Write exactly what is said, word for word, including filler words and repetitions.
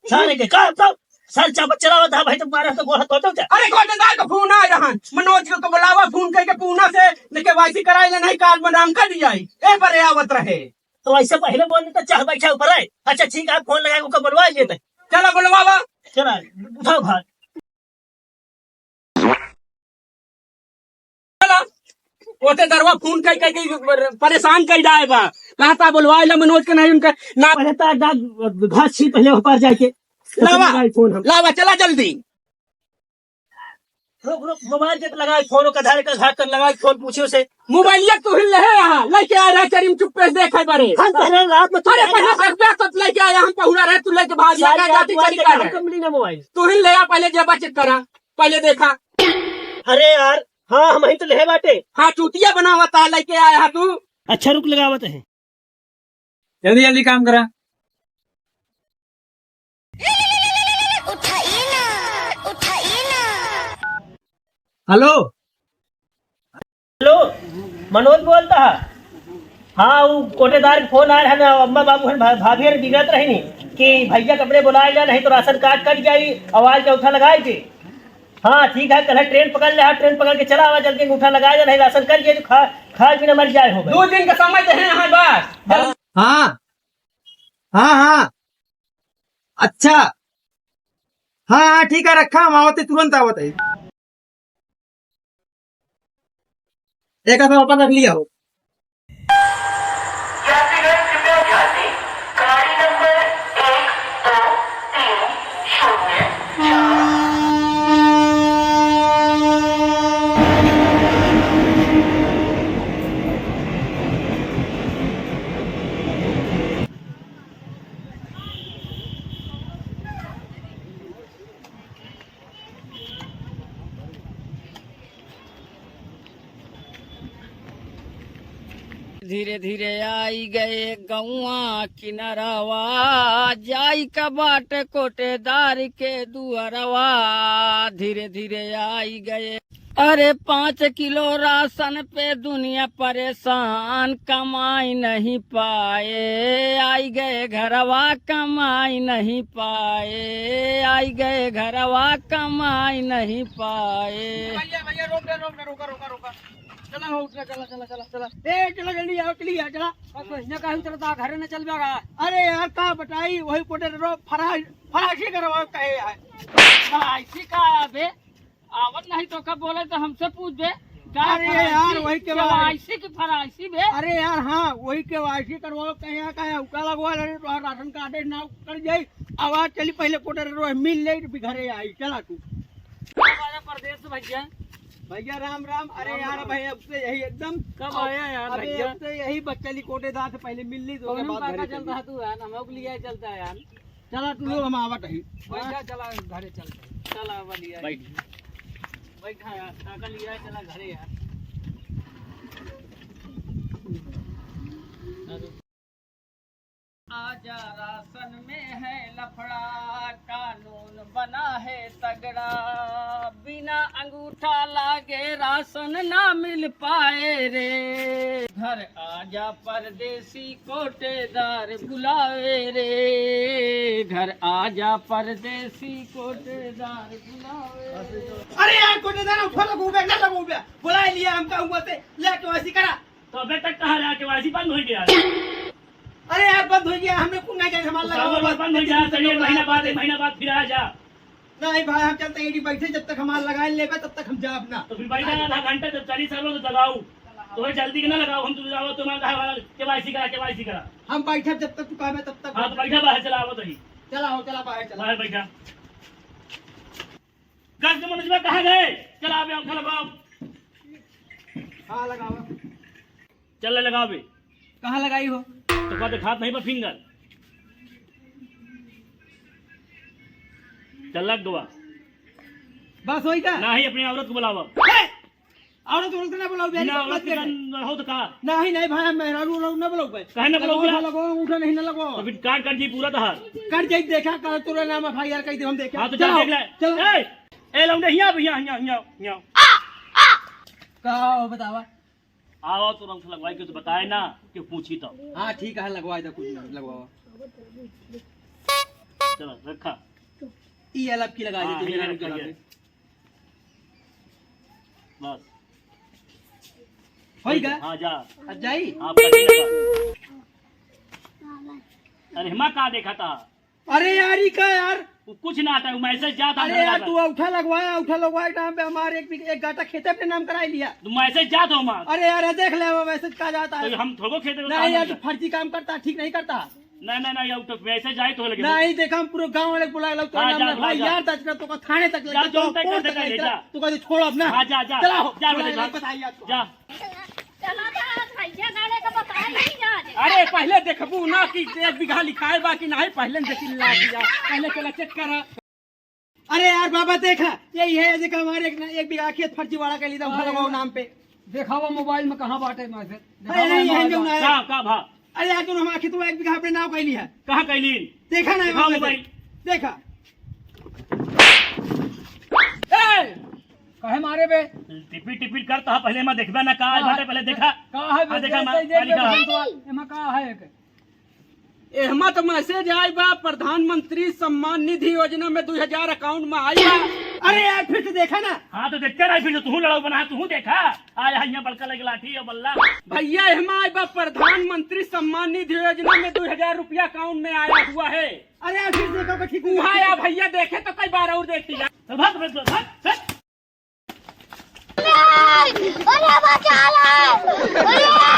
सारे के का तो सर चापत चलावत है भाई, तो मारा तो गोड़ हाथ धोते हो क्या? अरे, कोटेदार का फोन आए रहन, मनोज को बुलावा फोन करके पूना से, न केवाईसी कराई ले, नहीं कार्ड में नाम कट जाई। ए पर आवत रहे। तो ऐसे पहले बोल देता, चाह बैठा ऊपर है। अच्छा ठीक है, फोन लगा के बुलवा लेते। चला बुलवावा। चला, उठाओ भाई। चला, कोटेदारवा फोन कई कई के परेशान कई डाए बा। कहा था बुलवाए ला मनोज के, नहीं उनका ना। पहले तो अड्डा घास छी पहले ऊपर जाके। लावा, लगाई फोन हम। लावा, चला जल्दी। रुक, रुक, मोबाइल के लगाई फोन, ओकर धारे का घाट कर लगाई फोन, पूछे उसे। मोबाइलिया तू ही ले है यहाँ, लेके आ रहा चरिम चुप्पे से देखे बरे। हम पहले रात में अरे, पहले से रुपया तब लेके आया, हम पहुरा रहे, तू लेके भाग गया, सारी रात जाती मोबाइल चली देखा, का हम है। कम ली ना मोबाइल। तू ही ले आ, पहले जेबा चेक करा, पहले देखा। अरे यार, हाँ, हम ही तो ले बाटे। हाँ, चूतिया बनावत है, लेके आया है तू। अच्छा, रुक, लगावत है। जल्दी जल्दी काम करा। उठाइए ना, उठाइए ना। हेलो। हेलो, मनोज बोलता है। हाँ, वो कोटेदार के फोन आए है ना, अम्मा बाबू हन भा-, भाभी हन बिगड़त रही नी कि भैया कपड़े बुलाए ला, नहीं तो राशन कार्ड कट जाई, आवाज के उठा लगाए के। हाँ, ठीक है, कल ट्रेन पकड़ ले, हाँ, ट्रेन पकड़ के चला आवा, जल्दी अंगूठा लगा दे, नहीं राशन कर दिए, तो खा, खा पी ना मर जाए हो। दो दिन का समय तो है यहाँ बस। हाँ, हाँ, हाँ, अच्छा, हाँ, हाँ, ठीक है, रखा, हम आवत है, तुरंत आवत है। एक हाथ में अपन रख लिया हो। यात्रीगण कृपया ध्यान दें, गाड़ी नंबर एक दो तीन शून्य चार। धीरे धीरे आई गए गौआ किनारावा, जाई का बाट कोटेदार के दुआरवा। धीरे धीरे आई गए, अरे पाँच किलो राशन पे दुनिया परेशान, कमाई नहीं पाए, आई गए घरवा कमाई नहीं पाए, आई गए घरवा कमाई नहीं पाए। भैया, भैया, रोक दे, रोक दे, रोका, रोका, रोका। चला हो, उठा, चला, चला, चला, चला। ए, चला, जल्दी आओ, जल्दी आ, चला। बस, बस, यहाँ काहे उतरता, घरे न चल जाएगा। अरे यार, का बताई, वही कोटेदार फराई, फराइसी करवाओ कहे यार। फराइसी का बे? आवत नहीं तो कब बोले तो हमसे पूछ बे। का अरे फराइसी? यार, वही के बारे। केवाईसी की फराइसी बे? अरे यार, हाँ, वही केवाईसी करवाओ कहे यार, का है, उका लगवा ले, तो राशन कार्ड ना कर जाई। आवाज चली, पहले कोटेदार मिल ले, फिर घरे आई। चला तू। कब आया परदेस से भैया? भैया राम राम। अरे राम यार, राम। भैया अब से यही एकदम। कब आया यार अबे भैया? अब से यही बच्चा ली कोटेदार से पहले मिल ली तो कौनो बात काका घरे चल चली। रहा तू यार, हम लोग लिया चलता है यार। चला तू लोग, हम आवत ही। बैठा, चला घरे चल। चला बढ़िया। बैठ। बैठा यार, काका लिया चला घरे यार। आजा राशन में है लफड़ा, कानून बना है तगड़ा, बिना अंगूठा लागे राशन ना मिल पाए रे। घर आजा परदेसी कोटेदार बुलावे रे, घर आजा परदेसी कोटेदार बुलावे रे। अरे यार कोटेदार उठा लगो बे, ना लगो बे, बुला लिया हमका हुआ से, ले केवाईसी करा। तो अबे तक कहाँ रहा? केवाईसी बंद हो गया। अरे यार, बंद हो गया, हमने कुछ नहीं जाने, हमारा तो लगा हुआ बंद हो गया, चलिए, महीना बाद, एक महीना बाद फिर आ जा। नहीं भाई, हम चलते हैं, बैठे, जब तक हमारा लगा लेबे, तब तक हम जाब ना। तो फिर बैठा आधा घंटा, जब चालीस साल हो तो लगाओ, तो भाई जल्दी के ना लगाओ, हम तो लगाओ, तुम्हारा कहा वाला केवाईसी करा, केवाईसी करा। हम बैठे, जब तक तू कहबे, तब तक हाँ, तो बैठा बाहर, चला आवत ही। चला हो, चला बाहर, चला। बाहर बैठा। गज के मनोजवा कहाँ गए? चला, अबे अंकल बाबू। हाँ, लगावा। चल ले लगावे। कहाँ लगाई हो? तो का देखात नहीं बा फिंगर। चल लग गवा। बस होई का? नाही, अपनी औरत को बुलावा। ए! औरत, औरत ना बुलाओ, बिना औरत के रहो तो का? नाही, नाही भाई, हम मेहरारू उरारू ना बुलाओ भाई। काहे ना बुलाओ लगो, भैया? लगो, उठा नहीं ना लगो। तो फिर काट, काट जी पूरा तहार। काट जाई, देखा, काट तोरा नाम है भाई यार, कह दे हम देखा। हाँ, तो चला, जा देख ले। चला। ए, ए, लौंडे, हियाँ, हियाँ, हियाँ, हियाँ, हियाँ। का हो, बतावा? आवा तो रंग से लगवाई के तो बताए ना, कि पूछी तो। हाँ, ठीक है, लगवाई दे, कुछ ना, लगवावा। चलो, रखा। ई अलग की लगा हाँ, देते, ये मेरा रखा, रुक ये। जाते। बस। होई का? हाँ, जा। अब जाई? हाँ, कर दिया। अरे, हिमा का देखा था? अरे यार, ई का यार? वो कुछ ना आता, वो मैसेज जाता अरे अंदर यार, जाता। तू औंठा लगवाया, औंठा लगवाए टाइम पे हमारे एक बीघे, एक गाटा खेते अपने नाम कराई लिया। तो मैसेज जात हो मार। अरे यार, ये देख ले, वो मैसेज का जाता तो है। हम थोड़ो खेते में नहीं काम यार, करता। तू फर्जी काम करता, ठीक नहीं करता। नहीं, नहीं, नहीं, अब तो मैसेज जाए तो लगे। नहीं, देखा, हम पूरे गांव वाले को बुला लो, तो हाँ, नाम जा, ना, बुला, भाई जा। यार, तक तो का थाने तक जा, लेके जो जाओ, तक कोर्ट तक तक लेके लेके जा। जा। तू का छोड़ो अपना। हाँ, जा, जा। चला हो, जा, बुला बेटा, लो, जा। बताइए आपको। जा। चला तो भैया गाने का बताई नहीं जा। अरे, पहले देखबू ना कि एक बीघा लिखाए बा कि नहीं, पहले देखी ला दिया। पहले चला चेक करा। अरे यार बाबा, देखा, यही है, देखा, हमारे एक, एक बीघा खेत फर्जीवाड़ा कर ली था, अरे, भगवान नाम पे। देखावा मोबाइल में कहाँ बाटे मैसेज? अरे, देखावा नहीं, मोबाइल यहाँ जो में। ना है। का, का भा? अरे यार, तूने हमारा खेतवा एक बीघा अपने नाम कर लिया। कहाँ कैलीन? देखा ना, दिखाओ मोबाइल। देखा। ए! काहे मारे बे? टिपिर टिपिर करता है, पहले मैं देखबे ना, का है, हाँ, बाटे, पहले देखा। का है बे? हाँ, देखा, देख, मैं, देख, का लिखा देख, है? देख, एमा का है एक? एहमा तो मैसेज आई बा, प्रधानमंत्री सम्मान निधि योजना में दो हजार अकाउंट में आई बा। अरे यार, फिर से देखा ना। हाँ, तो देखते रहे, फिर से तू लड़ाऊ बना, तू देखा। आया है यहाँ बड़का लगे लाठी और बल्ला। भैया, एहमा आई बा, प्रधानमंत्री सम्मान निधि योजना में दो हजार रुपया अकाउंट में आया हुआ है। अरे यार, फिर से देखो, ठीक है। वहाँ या भैया देखे तो कई बार और देखी जा। चल भाग, भाग, भाग, भाग। अरे बचा ले! अरे!